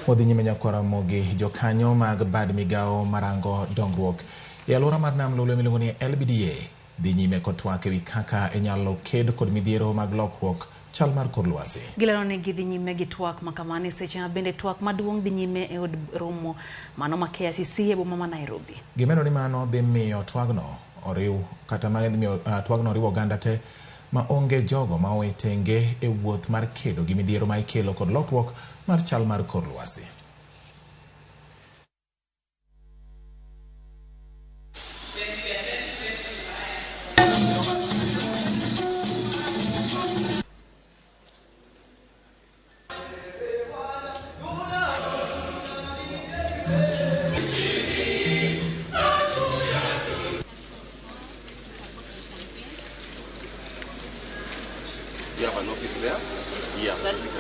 Wadhi nyime nyakwar Ramogi, jokanyo mag bad migawo marango dongruok e alwora mar Nam Lolwe miluongo ni LBDA dhi nyime kod twak ewi kaka inyalo ked kod midhiero mag lokruok chal mar kor lwasi. Gilero ni gidhi nyime gi twak ma kamano e seche ma bende twak maduong' dhi nyime e od romo mano ma KICC e boma ma Nairobi. Gimedo ni mano dhi miyo twagno oriw kata ma dhi miyo twagno oriw oganda te ma onge jogo ma owe tenge e wuoth mar kedo gi midhiero ma ikelo kod lokruok mar chal mar kor lwasi.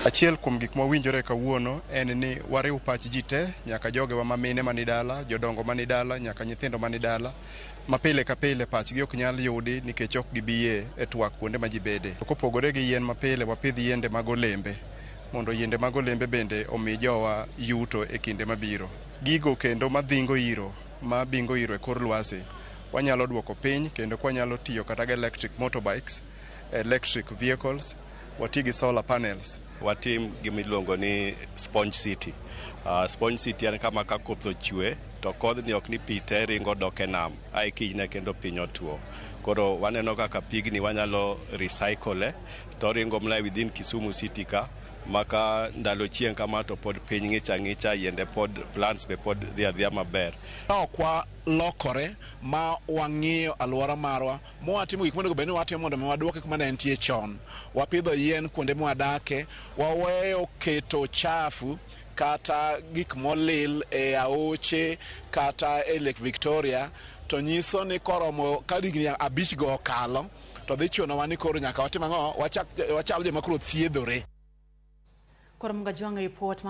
Achiel kuom gik mwawinjore kawuono en ni wariw pach ji te, nyaka jogewa ma mine mani dala, jodongo mani dala, nyaka nyithindo mani dala, ma pile ka pile pachgi ok nyal yudi nikech ok gibi e twak kuonde ma ji bede. Kopogore gi yien mapile, wapidh yiende mag olembe mondo yiende mag olembe bende omi jowa yuto e kinde mabiro. Gigo kendo madhingo iro, ma bingo iro e kor lwasi, wanyalo duoko piny kendo kwanyalo tiyo kata gi electric motorbikes, electric vehicles, wati gi solar panels. Watim gima iluongo ni sponge city. Sponge city en kama ka koth ochwe to kodhni ok ni pi te ringo dok e nam ae kinyne kendo piny otuo. Koro waneno kaka pigni wanyalo recycle to oringo mana within Kisumu city ka maka ndalo chieng' kama to pod piny ng'ich ang'icha, yiende pod, plants be pod dhi adhiya maber. Ok walokore ma wang'iyo alwora marwa ma watimo gik monego bed ni watimo mondo mi waduoke kuma ne entie chon. Wapidho yien kuonde mwadake, waweyo keto chafu kata gik molil e aoche kata e Lake Victoria, to nyiso ni koromo ka higni 5 go okalo to dhi chunowa ni koro nyaka watim ang'o, wachal joma koro thiedhore. Koro Mgajwang' report.